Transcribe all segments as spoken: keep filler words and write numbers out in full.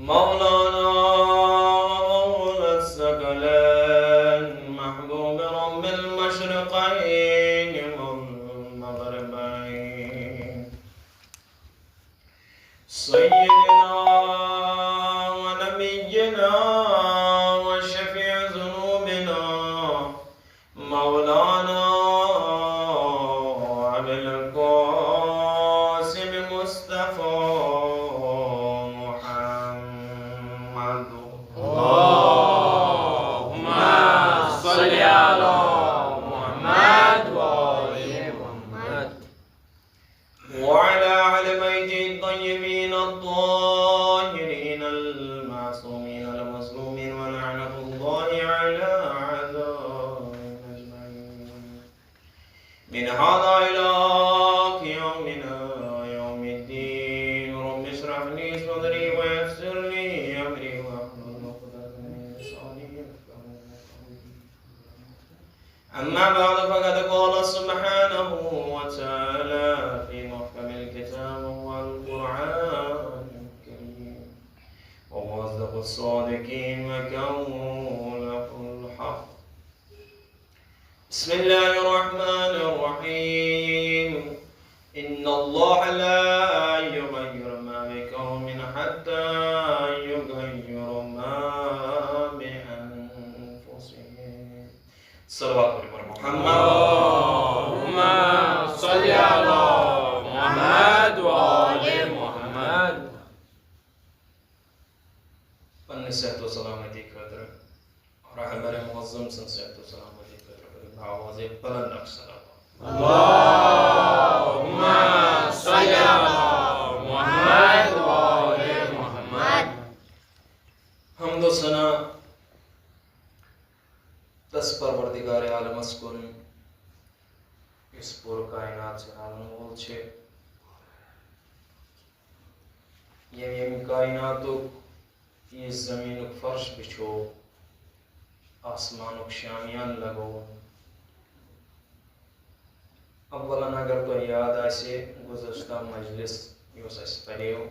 مولانا ومولى الثقلين، محبوب رب المشرقين والمغربين، سيدنا ونبينا وشفيع ذنوبنا مولانا أبي القاسم مصطفى محمد. اللهم صل على محمد وآل محمد. وعلى أهل بيته الطيبين الطاهرين المعصومين المظلومين، ولعنة الله على أعدائهم أجمعين. من هذا إلى قيامنا يوم الدين. رب اشرح لي صدري ويسر لي أمري واحلل عقدة من لساني يفقهوا قولي. أما بعد، فقد قال سبحانه وتعالى في محكم الكتاب وهو القرآن الكريم، وهو أصدق الصادقين وقوله الحق. بسم الله الرحمن الرحيم. إن الله لا يغير ما بقوم حتى يغيروا ما بأنفسهم. صلوات على محمد. اللهم صل على محمد وآل محمد. پننہِ صحت و سلامتی خٲطرٕ، رہبر معظم سٕنٛز صحت و سلامتی خٲطرٕ کٔرِو آوازِ بلند اکھ صلوات۔ اللهم صل على محمد وآل محمد۔ حمد و ثنا تس پروردگار عالمس کُن، یُس پوٗرٕ کائنات چلاون وول چھُ، ییٚمۍ ییٚمہِ کائناتُک، یہِ زمینُک فرش بِچھو، آسمانُک شامیان لگوو۔ اولاً اگر تۄہہِ یاد آسہِ، گُزشتہ مجلس یۄس اَسہِ پریو،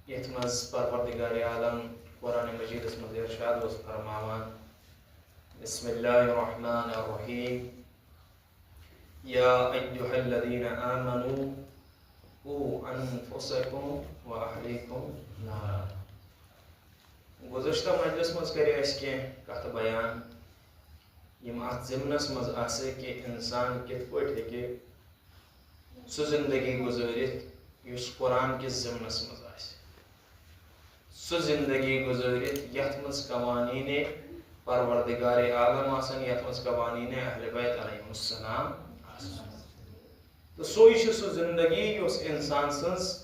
یتھ منٛز پروردگار عالم قرآن مجیدس منٛز ارشاد اوس فرماوان، بسم اللہ الرحمن الرحیم، یا ایھا الذین آمنوا قوا انفسکم و اہلیکم نارا۔ گُزشتہ مجلس منٛز کرے اَسہِ کینٛہہ کتھٕ بیان، یِم اتھ ضمنس منٛز آسہٕ کہِ انسان کِتھ پٲٹھۍ ہیٚکہِ سُہ زندگی گُزٲرِتھ یُس قرآن کِس ضمنس منٛز آسہِ، سُہ زندگی گُزٲرِتھ یتھ منٛز قوانین پروردگار عالم آسن، یتھ منٛز قوانین اہل بیت علیہم السلام آسن۔ تہٕ سُے چھُ سُہ زندگی یۄس انسان سٕنٛز،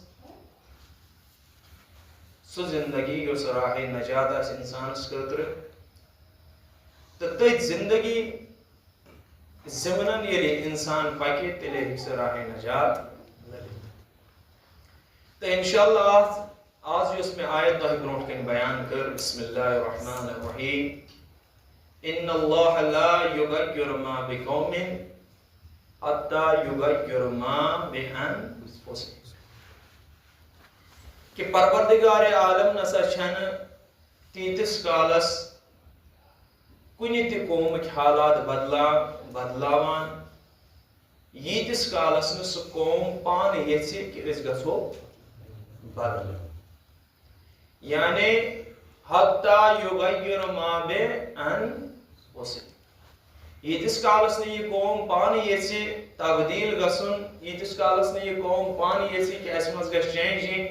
سُہ زندگی یۄس راہ نجات آسہِ انسانس خٲطرٕ۔ تہٕ تٔتھۍ زندگی ضمنن ییٚلہِ انسان پکہِ، تیٚلہِ ہیٚکہِ سُہ راہ نجات لٔبِتھ۔ تہٕ انشاءاللہ آز، آز یۄس مےٚ آیت تۄہہِ برونٛٹھ کنہِ بیان کٔر، بسم اللہ الرحمن الرحیم، ان اللہ لا یغیر ما بقوم حتی یغیر ما بانفسہم، کہِ پروردگار عالم نسا چھنہٕ تیٖتِس کالس کُنہِ تہِ قومٕکۍ حالات بدلا-، بدلاوان، ییٖتِس کالس نہٕ سُہ قوم پانہٕ یژھِ کہِ أسۍ گژھو بدلٕنۍ۔ یعنی، حتی یغیر ما بانفسہم۔ ییٖتِس کالس نہٕ یہِ قوم پانہٕ یژھِ تبدیل گژھُن، ییٖتِس کالس نہٕ یہِ قوم پانہٕ یژھِ کہِ اسہِ منٛز گژھِ change یِنۍ،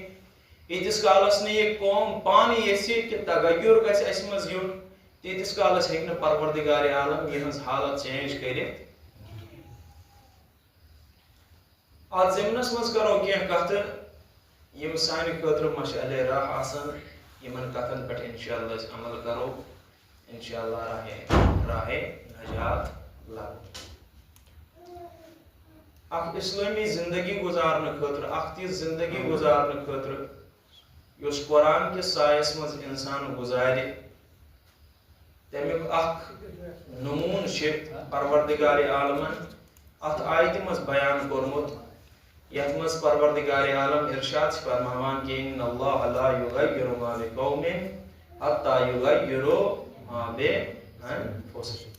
ییٖتِس کالس نہٕ یہِ قوم پانہٕ یژھِ کہِ تغیر گژھِ اسہِ منٛز یُن، تیٖتِس کالس ہیٚکہِ نہٕ پروردگار عالم یِہٕنٛز حالت change کٔرِتھ۔ اتھ ضمنس منٛز کرو کینٛہہ کتھٕ، یِم سانہِ خٲطرٕ مشعلِ راہ آسن، یِمن کتھن پٮ۪ٹھ انشاءاللہ أسۍ عمل کرو، انشاءاللہ راہ، راہ نجات لبو۔ اکھ اسلٲمی زندگی گُزارنہٕ خٲطرٕ، اکھ تِژھ زندگی گُزارنہٕ خٲطرٕ، یۄس قرآن کِس سایس منٛز انسان گُزارِ، تمیُک اکھ نموٗنہٕ چھِ پروردگار عالمن اتھ آیتہِ منٛز بیان کوٚرمُت، یتھ منٛز پروردگار عالم ارشاد چھِ فرماوان کہ ان اللہ لا یغیر ما بقوم حتی یغیروا ما بانفسہم۔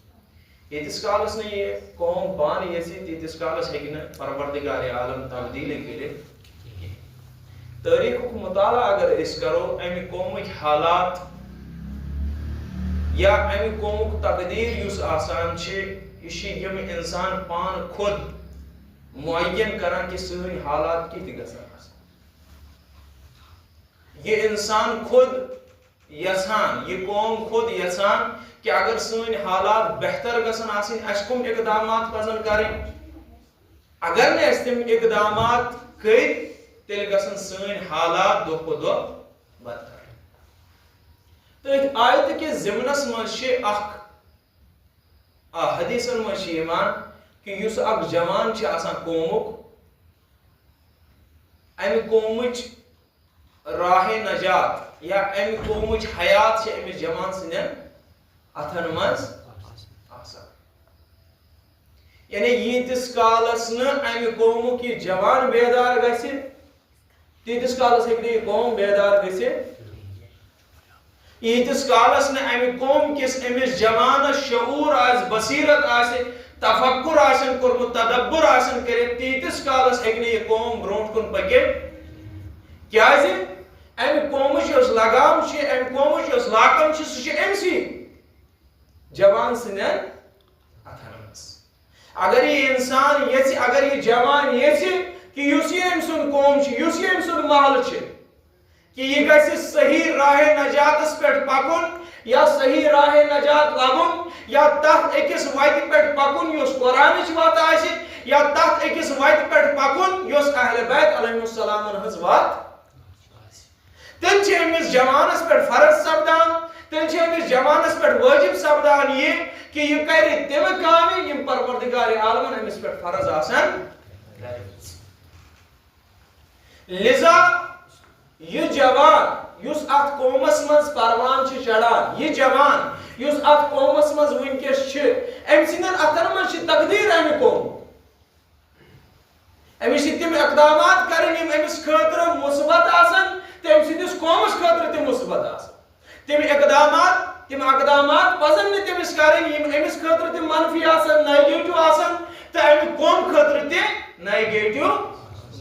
ییٖتِس کالس نہٕ یہِ قوم پانہٕ یژھِ، تیٖتِس کالس ہیٚکہِ نہٕ پروردگار عالم تبدیٖلی کٔرِتھ کِہیٖنۍ۔ تٲریٖخُک مطالعہ اگر أسۍ کرو، امہِ قومٕکۍ حالات یا امہِ قومُک تقدیٖر یُس آسان چھِ، یہِ چھِ یِم انسان پانہٕ خود معین کران کہِ سٲنۍ حالات کِتھ گژھن آسٕنۍ۔ یہِ انسان خود یژھان، یہِ قوم خود یژھان کہِ اگر سٲنۍ حالات بہتر گژھن آسٕنۍ، اسہِ کم اقدامات پزن کرٕنۍ۔ اگر نہٕ اسہِ تِم اقدامات کٔرۍ، تیٚلہِ گژھن سٲنۍ حالات دۄہ کھۄتہٕ دۄہ بدتر۔ تٔتھۍ آیتہٕ کِس ضمنس منٛز چھِ اکھ، آ، حدیثن منٛز چھِ یِوان کہِ یُس اکھ جوان چھِ آسان قومُک، امہِ قومٕچ راہ نجات یا امہِ قومٕچ حیات چھِ أمِس جوان سٕنٛدٮ۪ن اتھن منٛز آسان۔ یعنی ییٖتِس کالس نہٕ امہِ قومُک یہِ جوان بیدار گژھِ، تیٖتِس کالس ہیٚکہِ نہٕ یہِ قوم بیدار گٔژھِتھ۔ ییٖتِس کالس نہٕ امہِ قوم کِس أمِس جوانس شعور آسہِ، بصیرت آسہِ، تفکر آسن کوٚرمُت، تدبر آسن کٔرِتھ، تیٖتِس کالس ہیٚکہِ نہٕ یہِ قوم برونٛٹھ کُن پٔکِتھ۔ کیازِ؟ امہِ قومٕچ یۄس لگام چھِ، امہِ قومٕچ یۄس لاکم چھِ، سُہ چھِ أمۍ سٕے جوان سٕنٛدٮ۪ن اتھن منٛز۔ اگر یہِ انسان یژھِ، اگر یہِ جوان یژھِ کہِ یُس یہِ أمۍ سُنٛد قوم چھُ، یُس یہِ أمۍ سُنٛد محلہٕ چھُ، کہِ یہِ گژھِ صحیح راہ نجاتس پٮ۪ٹھ پکُن یا صحیح راہ نجات لبُن یا تتھ أکِس وتہِ پٮ۪ٹھ پکُن یۄس قرآنٕچ وتھ آسہِ یا تتھ أکِس وتہِ پٮ۪ٹھ پکُن یۄس اہل بیت علیہم السلامن ہٕنٛز وتھ آسہِ۔ تیٚلہِ چھِ أمِس جوانس پٮ۪ٹھ فرض سپدان، تیٚلہِ چھِ أمِس جوانس پٮ۪ٹھ وٲجب سپدان یہِ کہِ یہِ کرِ تِم کامہِ یِم پروردگار عالمن أمِس پٮ۪ٹھ فرض آسن کرِمژٕ۔ لذا یہِ جوان یُس اتھ قومس منٛز پروان چھِ چڑھان، یہِ جوان یُس اتھ قومس منٛز وٕنکیٚس چھِ، أمۍ سٕنٛدٮ۪ن اتھن منٛز چھِ تقدیٖر امہِ قومُک۔ أمِس چھِ تِم اقدامات کرٕنۍ یِم أمِس خٲطرٕ مثبت آسن تہٕ أمۍ سٕنٛدِس قومس خٲطرٕ تہِ مثبت آسن۔ تِم اقدامات، تِم اقدامات پزن نہٕ تٔمِس کرٕنۍ یِم أمِس خٲطرٕ تہِ منفی آسن، نیگیٹو آسن تہٕ امہِ قوم خٲطرٕ تہِ نیگیٹو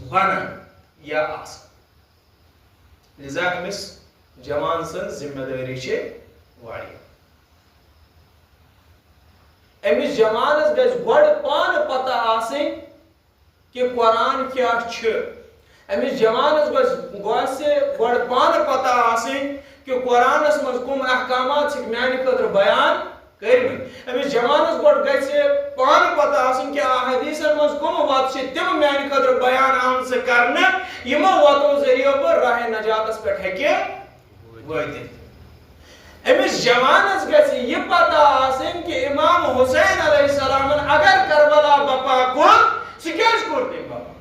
بنن یا آسن۔ لذا أمِس جوان سٕنٛز ذمہ دٲری چھِ واریاہ۔ أمِس جوانس گژھِ گۄڈٕ پانہٕ پتہ آسٕنۍ کہِ قرآن کیٛاہ چھُ۔ أمِس جوانس گژھِ، گژھِ گۄڈٕ پانہٕ پتہ آسٕنۍ کہِ قرآنس منٛز کٕم احکامات چھِکھ میانہِ خٲطرٕ بیان کٔرمٕتۍ۔ أمِس جوانس گۄڈٕ گژھِ پانہٕ پتہ آسٕنۍ کہِ احادیثن منٛز کٕم وتہٕ چھِ تِم میانہِ خٲطرٕ بیان آمژٕ کرنہٕ، یِمو وتو ذٔریعہٕ بہٕ راہ نجاتس پٮ۪ٹھ ہیٚکہِ وٲتِتھ۔ أمِس جوانس گژھِ یہِ پتہ آسٕنۍ کہِ امام حسین علیہ السلامن اگر کربلا بپا کوٚر، سُہ کیازِ کوٚر تٔمۍ بپا؟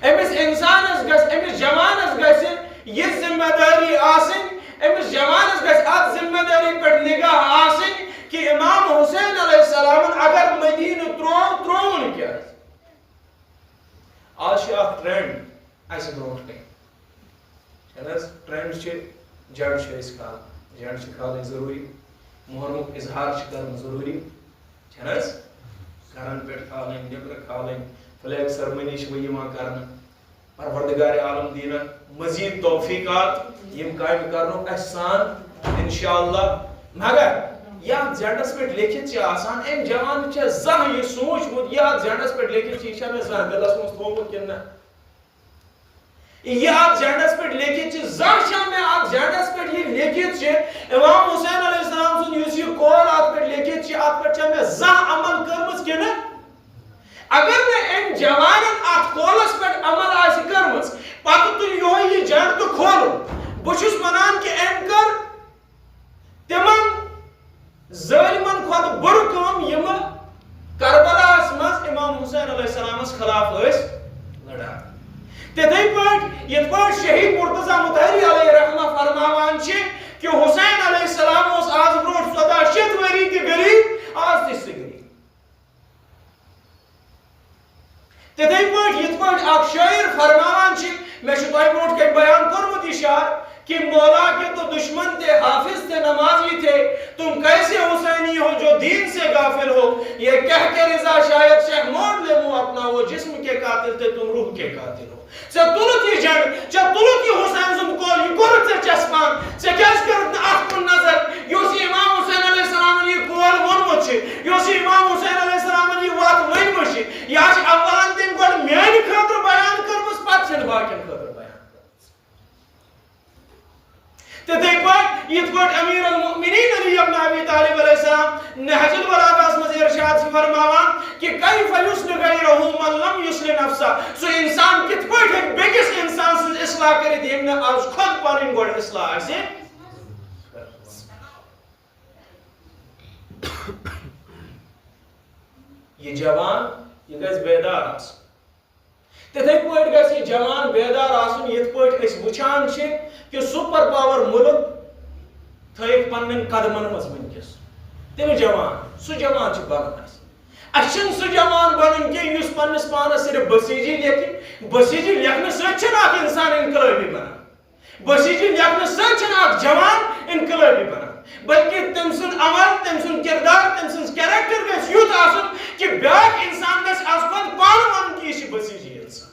أمِس انسانس گژھِ، أمِس جوانس گژھِ یہِ ذمہ دٲری آسٕنۍ، أمِس جوانس گژھِ اتھ ذمہ دٲری پٮ۪ٹھ نگاہ آسٕنۍ کہِ امام حسین علیہ السلامن اگر مدینہ ترٛوو، ترٛووُن کیازِ؟ آز چھُ اکھ ٹرینڈ اسہِ برونٛٹھ کنہِ۔ چھَنہٕ حظ؟ ٹرینڈ چھِ، جنڈ چھِ أسۍ کھالان، جنڈ چھِ کھالٕنۍ ضروٗری، محرمُک اظہار چھِ کرُن ضروٗری، چھَنہٕ حظ؟ گرن پٮ۪ٹھ کھالٕنۍ، نیبرٕ کھالٕنۍ، فلیگ سرمنی چھِ وۄنۍ یِوان کرنہٕ۔ پروردگار عالم دیٖنن مزید توفیقات یِم کامہِ کرنُک اَسہِ سان، انشاءاللہ۔ مگر یتھ جنڈس پٮ۪ٹھ لیکھِتھ چھِ آسان، أمۍ جوانن چھا زانٛہہ یہِ سوٗنٛچمُت، یہِ اتھ جنڈس پٮ۪ٹھ لیکھِتھ چھِ، یہِ چھا مےٚ زانٛہہ دِلس منٛز تھوٚومُت کِنہٕ نہ؟ یہِ اتھ جنڈس پٮ۪ٹھ لیکھِتھ چھِ، زانٛہہ چھا مےٚ اتھ جنڈس پٮ۪ٹھ یہِ لیکھِتھ چھِ، امام حسین علیہ السلام سُنٛد یُس یہِ قول اتھ پٮ۪ٹھ لیکھِتھ چھِ، اتھ پٮ۪ٹھ چھا مےٚ زانٛہہ عمل کٔرمٕژ کِنہٕ؟ اگر نہٕ أمۍ جوانن اتھ قولس پٮ۪ٹھ عمل آسہِ کٔرمٕژ، پتہٕ تُلہِ یِہوٚے یہِ جنڈ تہٕ کھولُن۔ بہٕ چھُس ونان کہِ أمۍ کٔر تِمن ظٲلمن کھۄتہٕ بٔڑ کٲم، یِم کربلاہس منٛز امام حسین علیہ السلامس خلاف ٲسۍ لڑان۔ تِتھے پٲٹھۍ، یِتھ پٲٹھۍ شہید مرتضی مطہری علیہ رحمہ فرماوان چھِ کہِ حسین علیہ السلام اوس آز برونٛٹھ ژۄداہ شیٚتھ ؤری تہِ غریب، آز تہِ چھُ سُہ غریب۔ تِتھے پٲٹھۍ یِتھ پٲٹھۍ اکھ شٲعر فرماوان چھِ، مےٚ چھُ تۄہہِ برونٛٹھ کنہِ بیان کوٚرمُت یہِ شعر، کہ مولا کے تو دشمن تھے، حافظ تھے، نمازی تھے، تم کیسے حسینی ہو جو دین سے غافل ہو؟ یہ کہہ کے رضا شاید شہ موڑ لے منہ اپنا، وہ جسم کے قاتل تھے، تم روح کے قاتل ہو۔ ژےٚ تُلُتھ یہِ جنڈٕ، ژےٚ تُلُتھ یہِ حسین سُنٛد قول، یہِ کوٚرُتھ ژےٚ چسپان، ژےٚ کیٛازِ کٔرٕتھ نہٕ اَتھ کُن نظر؟ یہِ اوس یہِ امام حسین علیہ السلامن یہِ قول ووٚنمُت چھِ، یہِ اوس یہِ امام حسین علیہ السلامن یہِ وَتھ ؤنمٕژ چھِ، یہِ آسہِ اولن تٔمۍ گۄڈٕ میانہِ خٲطرٕ بیان کٔرمٕژ، پتہٕ چھَنہٕ باقین خٲطرٕ بیان کٔرمٕژ۔ تِتھے پٲٹھۍ یِتھ پٲٹھۍ امیر المؤمنین علی ابن ابی طالب علیہ السلام نہج البلاغہ منٛز ارشاد چھِ فرماوان کہ کیف یصلح غیرہ من لم یصلح نفسہ، سُہ انسان کِتھ پٲٹھۍ ہیٚکہِ بیٚکِس انسان سٕنٛز اصلاح کٔرِتھ ییٚمۍ نہٕ از خۄد پنٕنۍ گۄڈٕ اصلاح آسہِ؟ یہِ جوان، یہِ گژھِ بیدار آسُن۔ تِتھے پٲٹھۍ گژھِ یہِ جوان بیدار آسُن، یِتھ پٲٹھۍ أسۍ وٕچھان چھِ کہ سپر پاور مُلک تھٲیِکھ پننٮ۪ن قدمن منٛز وٕنکیٚس۔ تِم جوان، سُہ جوان چھُ بنُن اَسہِ۔ اَسہِ چھُنہٕ سُہ جوان بنُن کینٛہہ یُس پننِس پانس صرف بسیجی لیکھِ۔ بسیجی لیکھنہٕ سۭتۍ چھُنہٕ اکھ انسان انقلٲبی بنان۔ بسیجی لیکھنہٕ سۭتۍ چھُنہٕ اکھ جوان انقلٲبی بنان، بلکہ تٔمۍ سُنٛد عمل، تٔمۍ سُنٛد کردار، تٔمۍ سٕنٛز character گژھِ یُتھ آسُن کہ بیٛاکھ انسان گژھِ از خۄد پانہٕ ونُن کہ یہِ چھُ بسیجی انسان۔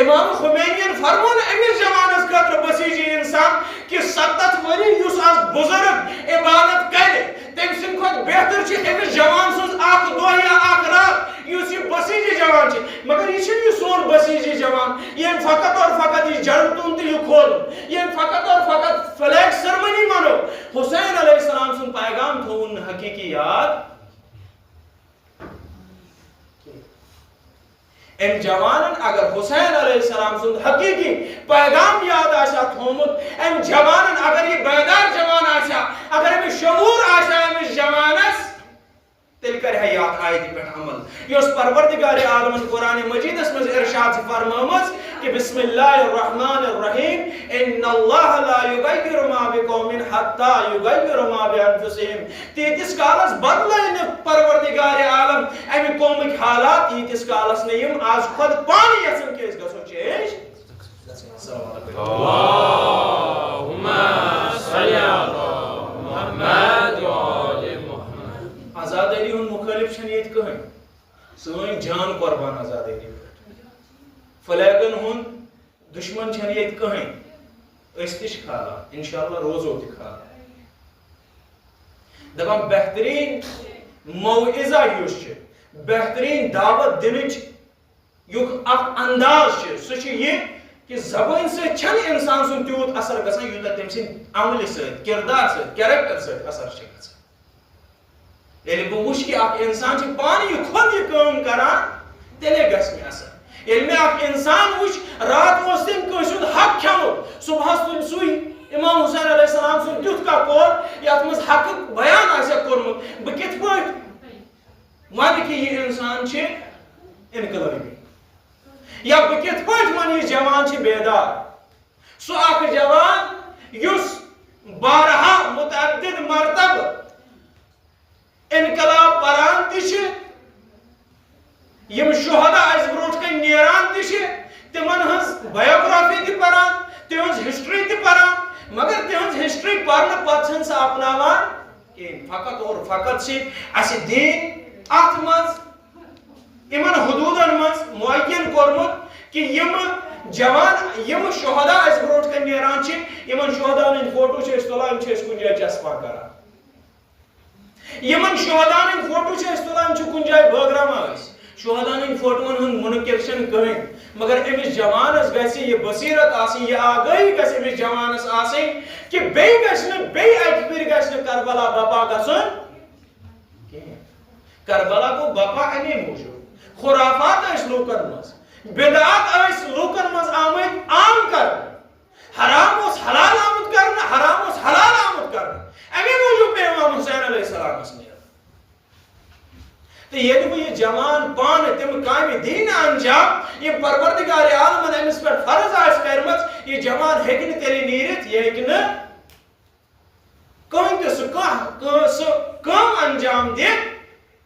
امام خمینین فرموو نہٕ أمِس جوانس خٲطرٕ بسیجی انسان کہ ستتھ ؤری یُس از بزرگ عبادت کرِ، تٔمۍ سٕنٛدِ کھۄتہٕ بہتر چھُ أمِس جوان سٕنٛز اکھ دۄہ یا اکھ راتھ، یُس یہِ بسیجی جوان چھُ۔ مگر یہِ چھُنہٕ یہِ سون بسیجی جوان، ییٚمۍ فقط اور فقط یہِ جنڈٕ تُل تہٕ یہِ کھول، ییٚمۍ فقط اور فقط flag ceremony منوو۔ حسین علیہ السلام سُنٛد پیغام تھووُن نہٕ حقیقی یاد۔ أمۍ جوانن اگر حسین علیہ السلام سُنٛد حقیقی پیغام یاد آسہِ ہا تھومُت، أمۍ جوانن اگر یہِ بیدار جوان آسہِ ہا، اگر أمِس شعور آسہِ ہا أمِس جوانس، تیٚلہِ کرِ ہا یہِ اَتھ آیتہِ پٮ۪ٹھ عمل، یۄس پروردگار عالمن قرآن مجیدس منٛز ارشاد چھِ فرمٲومٕژ کہ بسم اللہ الرحمن الرحیم، ان اللہ لا یغیر ما بقوم حتی یغیر ما بانفسہم۔ تیٖتِس کالس بدلٲے نہٕ پروردگار عالم امہِ قومٕکۍ حالات، ییٖتِس کالس نہٕ یِم از خۄد پانہٕ یژھن کہِ أسۍ گژھو change۔ اللہم صل علی محمد و آل محمد۔ آزادٲری ہُنٛد مُخٲلِف چھُنہٕ ییٚتہِ کٕہٕنۍ۔ سٲنۍ جان قۄربان آزادٲری پٮ۪ٹھ۔ فلیگن ہُنٛد دُشمن چھَنہٕ ییٚتہِ کٕہٕنۍ۔ أسۍ تہِ چھِ کھالان، انشاءاللہ روزو تہِ کھالان۔ دَپان بہتریٖن موعظہ یُس چھُ، بہتریٖن دعوت دِنٕچ یُک اکھ انداز چھُ، سُہ چھُ یہِ کہِ زبٲنۍ سۭتۍ چھَنہٕ اِنسان سُنٛد تیوٗت اثر گژھان، یوٗتاہ تٔمۍ سٕنٛدِ عملہِ سۭتۍ، کردار سۭتۍ، character سۭتۍ اثر چھُ گژھان۔ ییٚلہِ بہٕ وٕچھٕ کہِ اکھ اِنسان چھُ پانہٕ یہِ خۄد یہِ کٲم کران، تیٚلے گژھِ مےٚ اثر۔ ییٚلہِ مےٚ اکھ اِنسان وٕچھ، راتھ اوس تٔمۍ کٲنٛسہِ ہُنٛد حق کھیوٚمُت، صبحس تُلہِ سُے امام حسین علیہ السلام سُنٛد تیُتھ کانٛہہ قول، یتھ منٛز حقُک بیان آسہِ ہا کوٚرمُت، بہٕ کِتھ پٲٹھۍ وَنہٕ کہِ یہِ اِنسان چھِ انقلٲبی؟ یا بہٕ کِتھ پٲٹھۍ وَنہٕ یہِ جوان چھِ بیدار؟ سُہ اکھ جوان یُس بارہا متعدد مرتبہٕ انقلاب پران تہِ چھِ، یِم شہدا اَسہِ برونٛٹھ کَنۍ نیران تہِ چھِ، تِمن ہٕنٛز biography تہِ پران، تِہٕنٛز history تہِ پران، مگر تِہٕنٛز history پرنہٕ پتہٕ چھَنہٕ سۄ اپناوان کِہیٖنۍ۔ فقط اور فقط چھِ اَسہِ دیٖن اَتھ منٛز یِمن حدوٗدن منٛز معین کوٚرمُت کہِ یِم جوان، یِم شہدا اَسہِ برونٛٹھ کَنۍ نیران چھِ، یِمن شہداہن ہٕنٛدۍ فوٹو چھِ أسۍ تُلان، یِم چھِ أسۍ کُنہِ جایہِ چسپاں کران۔ یِمن شہداہن ہٕنٛدۍ فوٹو چھِ أسۍ تُلان، یِم چھِ کُنہِ جایہِ بٲگراوان أسۍ۔ شہداہن ہٕنٛدۍ فوٹوون ہُنٛد مُنکر چھَنہٕ کٕہٕنۍ، مگر أمِس جوانس گژھِ یہِ بصیرت آسٕنۍ، یہِ آگٲہی گژھِ أمِس جوانس آسٕنۍ کہِ بیٚیہِ گژھِ نہٕ، بیٚیہِ اَکہِ پھِرِ گژھِ نہٕ کربلا بپا گژھُن کِہیٖنۍ۔ کربلا گوٚو بپا اَمے موٗجوٗب۔ خرافات ٲسۍ لوٗکن منٛز، بدعات ٲسۍ لوٗکن منٛز آمٕتۍ عام کرنہٕ۔ حرام اوس حلال آمُت کرنہٕ، حرام اوس حلال آمُت کرنہٕ۔ اَمے موٗجوٗب پیٚیہِ امام حسین علیہ السلامس نیرُن۔ تہٕ ییٚلہِ وۄنۍ یہِ جوان پانہٕ تِم کامہِ دِیہِ نہٕ انجام، یِم پروردگار عالمن أمِس پٮ۪ٹھ فرض آسہِ کٔرمٕژ، یہِ جوان ہیٚکہِ نہٕ تیٚلہِ نیٖرِتھ، یہِ ہیٚکہِ نہٕ کٕہٕنۍ تہِ سُہ کانٛہہ، کانٛہہ سُہ کٲم انجام دِتھ،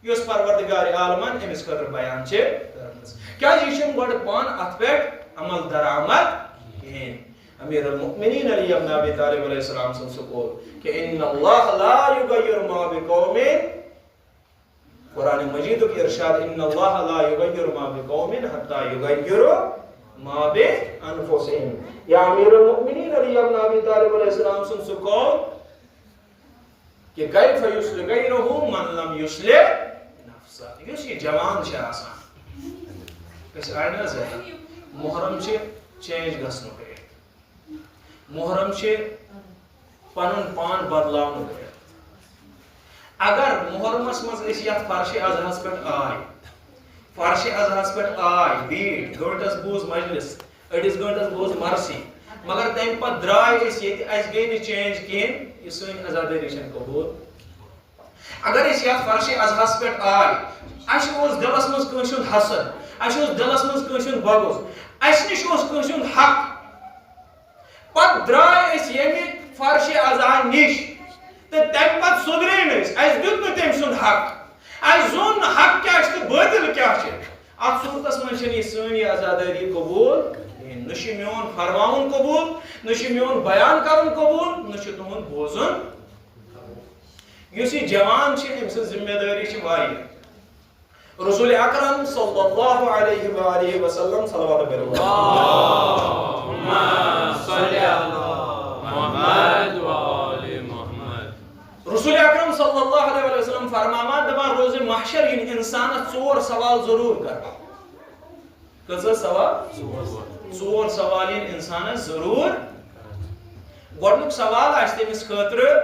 یۄس پروردگار عالمن أمِس خٲطرٕ بیان چھِ کٔرمٕژ۔ کیازِ یہِ چھُنہٕ گۄڈٕ پانہٕ اتھ پٮ۪ٹھ عمل درآمد کِہیٖنۍ۔ امیر المؤمنین علی ابن ابی طالب علیہ السلام سُنٛد سُہ قول کہ ان اللہ لا یغیر ما بقوم، قرآن مجیدُک ارشاد، ان اللہ لا یغیر ما بقوم حتی یغیروا ما بانفسہم۔ یا امیر المؤمنین علی ابن ابی طالب علیہ السلام سُنٛد سُہ قول کہ کیف یصلح غیرہ من لم یصلح نفسہ۔ یُس یہِ جوان چھِ آسان، أسۍ آے نہ حظ محرم چھِ چینج گژھنُک ریٹ۔ محرم چھِ پنُن پان بدلاونُک ریٹ۔ اگر محرمس منٛز أسۍ یتھ فرشِ اضحیٰ ہس پٮ۪ٹھ آے، فرشِ اضحیٰ ہس پٮ۪ٹھ آے، بیٖٹھۍ، گٲنٛٹس بوٗز مجلس، أڑِس گٲنٛٹس بوٗز مرثی، مگر تمہِ پتہٕ درٛاے أسۍ ییٚتہِ، اسہِ گٔے نہٕ چینج کِہیٖنۍ، یہِ سٲنۍ عزادٲری چھنہٕ قبوٗل۔ اگر أسۍ یتھ فرشِ اضحیٰ ہس پٮ۪ٹھ آے، اسہِ اوس دلس منٛز کٲنٛسہِ ہُنٛد حسد، اسہِ اوس دلس منٛز کٲنٛسہِ ہُنٛد بغض، اسہِ نِش اوس کٲنٛسہِ ہُنٛد حق، پتہٕ درٛاے أسۍ ییٚمہِ فرشِ اضحیٰ نِش تہٕ تمہِ پتہٕ سُدرے نہٕ أسۍ، اسہِ دیُت نہٕ تٔمۍ سُنٛد حق، اسہِ زون نہٕ حق کیٛاہ چھُ تہٕ باطل کیٛاہ چھُ۔ اتھ صورتس منٛز چھنہٕ یہِ سٲنۍ یہِ عزادٲری قبوٗل کِہیٖنۍ۔ نہ چھُ میون فرماوُن قبوٗل، نہ چھُ میون بیان کرُن قبوٗل، نہ چھُ تُہُنٛد بوزُن۔ یُس یہِ جوان چھُ، أمۍ سٕنٛز ذمہ دٲری چھِ واریاہ۔ رسول اکرم صلی اللہ علیہ وآلہ وسلم، صلوات پٔرِو۔ اللهم صل على محمد وآل محمد۔ رسول اکرم صلی اللہ علیہ وسلم فرماوان، دپان، روزِ محشر یِن انسانس ژور سوال ضروٗر کرنہٕ۔ کٔژ حظ سوال؟ ژور سوال یِن انسانس ضروٗر۔ گۄڈنیُک سوال آسہِ تٔمِس خٲطرٕ،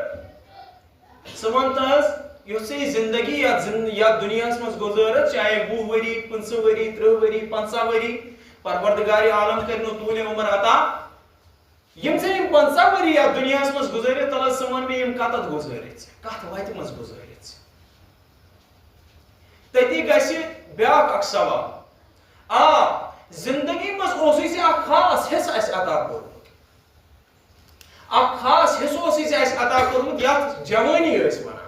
ژٕ وَن تہٕ حظ، یۄس ژےٚ یہِ زندگی، یَتھ زن-، یَتھ دُنیاہَس منٛز گُزٲرٕتھ، چاہے وُہ ؤری، پٕنٛژٕہ ؤری، ترٕٛہ ؤری، پنٛژاہ ؤری، پروردگار عالم کَرِ نہٕ طوٗلِ عمر عطا۔ یِم ژےٚ یِم پنٛژاہ ؤری یَتھ دُنیاہَس منٛز گُزٲرِتھ، تَلہٕ حظ ژٕ وَن مےٚ، یِم کَتَتھ گُزٲرِتھ ژےٚ؟ کَتھ وَتہِ منٛز گُزٲرِتھ ژےٚ؟ تٔتی گژھِ بیٛاکھ اَکھ سوال۔ آ، زندگی منٛز اوسُے ژےٚ اَکھ خاص حصہٕ اَسہِ عطا کوٚرمُت۔ اَکھ خاص حصہٕ اوسُے ژےٚ اَسہِ عطا کوٚرمُت، یَتھ جوٲنی ٲسۍ وَنان۔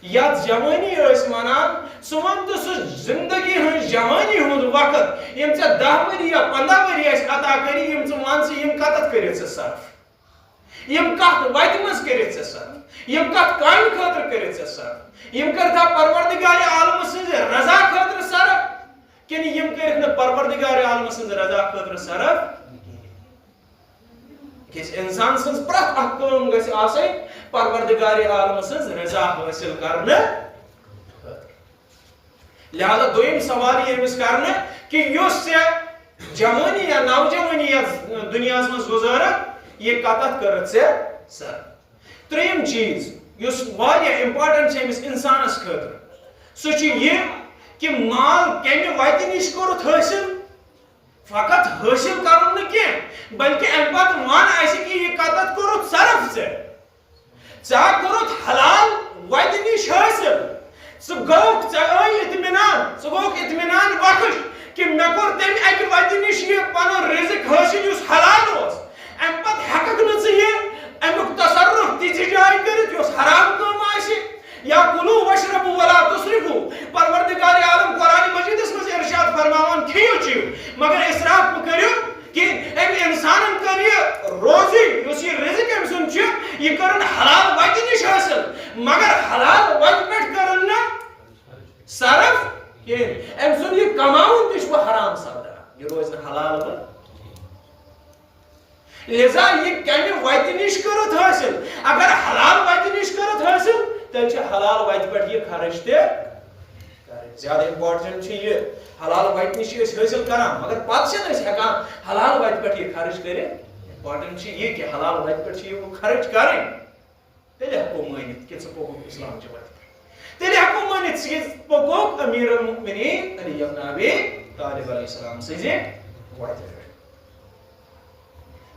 یَتھ جوٲنی ٲسۍ وَنان، ژٕ وَن تہٕ سُہ زِندگی ہٕنٛز جوٲنی ہُنٛد وقت، یِم ژےٚ دَہ ؤری یا پنٛداہ ؤری ٲسۍ عطا کٔرِتھ، یِم ژٕ وَن ژٕ، یِم کَتَتھ کٔرِتھ ژےٚ صرف؟ یِم کَتھ وَتہِ منٛز کٔرِتھ ژےٚ صرف؟ یِم کَتھ کامہِ خٲطرٕ کٔرِتھ ژےٚ صرف؟ یِم کٔرِتھا پروردگار عالمہٕ سٕنٛزِ رضا خٲطرٕ صرف؟ کِنہٕ یِم کٔرِتھ نہٕ پروردگار عالمہٕ سٕنٛزِ رضا خٲطرٕ صرف؟ أکِس اِنسان سٕنٛز پرٛٮ۪تھ اَکھ کٲم گژھِ آسٕنۍ پروردگار عالمہٕ سٕنٛز رضا حٲصِل کرنہٕ خٲطرٕ۔ لہذا دوٚیِم سوال یی أمِس کرنہٕ کہِ یُس ژےٚ جوٲنی یا نوجوٲنی یَتھ دُنیاہَس منٛز گُزٲرٕتھ، یہِ کَتَتھ کٔرٕتھ ژےٚ صرف؟ ترٛیٚیِم چیٖز یُس واریاہ important چھِ أمِس اِنسانَس خٲطرٕ، سُہ چھُ یہِ کہِ مال کَمہِ وَتہِ نِش کوٚرُتھ حٲصِل؟ فقط حٲصِل کَرُن نہٕ کینٛہہ، بلکہِ اَمہِ پَتہٕ وَن اَسہِ کہِ یہِ کَتَتھ کوٚرُتھ صرف ژےٚ؟ ژےٚ ہا کوٚرُتھ حلال وَتہِ نِش حٲصِل۔ ژٕ گوٚوکھ، ژےٚ ٲے اطمینان، ژٕ گوٚوکھ اطمینان بخش کہِ مےٚ کوٚر تَمہِ اَکہِ وَتہِ نِش یہِ پَنُن رِزق حٲصِل یُس حلال اوس۔ اَمہِ پَتہٕ ہٮ۪کَکھ نہٕ ژٕ یہِ اَمیُک تصرف تِژھِ جایہِ کٔرِتھ یۄس حرام کٲم آسہِ۔ یا کُلوٗ وَشرَبوٗ وَلا تُسرِفوٗ۔ پروردگار عالم قرآن مجیدَس منٛز ارشاد فرماوان، کھیٚیِو چیٚیِو، مگر اِسراف مہٕ کٔرِو کینٛہہ۔ أمۍ اِنسانَن کٔر یہِ روزی، یُس یہِ رِزق أمۍ سُنٛد چھُ، یہِ کٔرٕن حلال وَتہِ نِش حٲصِل، مگر حلال وَتہِ پٮ۪ٹھ کٔرٕن نہٕ صرف کینٛہہ۔ أمۍ سُنٛد یہِ کماوُن تہِ چھُ حرام سپدان، یہِ روزِ نہٕ حلال وَتہِ۔ لہذا یہِ کمہِ وتہِ نِش کٔرٕتھ حٲصِل؟ اگر حلال وتہِ نِش کٔرٕتھ حٲصِل، تیٚلہِ چھِ حلال وتہِ پٮ۪ٹھ یہِ خرٕچ تہِ کرٕنۍ۔ زیادٕ important چھُ یہِ، حلال وتہِ نِش چھِ أسۍ حٲصِل کران، مگر پتہٕ چھِنہٕ أسۍ ہٮ۪کان حلال وتہِ پٮ۪ٹھ یہِ خرٕچ کٔرِتھ۔ Important چھُ یہِ کہِ حلال وتہِ پٮ۪ٹھ چھِ یہِ خرٕچ کرٕنۍ۔ تیٚلہِ ہٮ۪کو مٲنِتھ کہِ ژٕ پوٚکُکھ اِسلام چہِ وَتہِ پٮ۪ٹھ۔ تیٚلہِ ہٮ۪کو مٲنِتھ ژٕ پوٚکُکھ أمیٖر المؤمنیٖن علی ابن ابی طالب علیہ السلام سٕنٛزِ وَتہِ پٮ۪ٹھ۔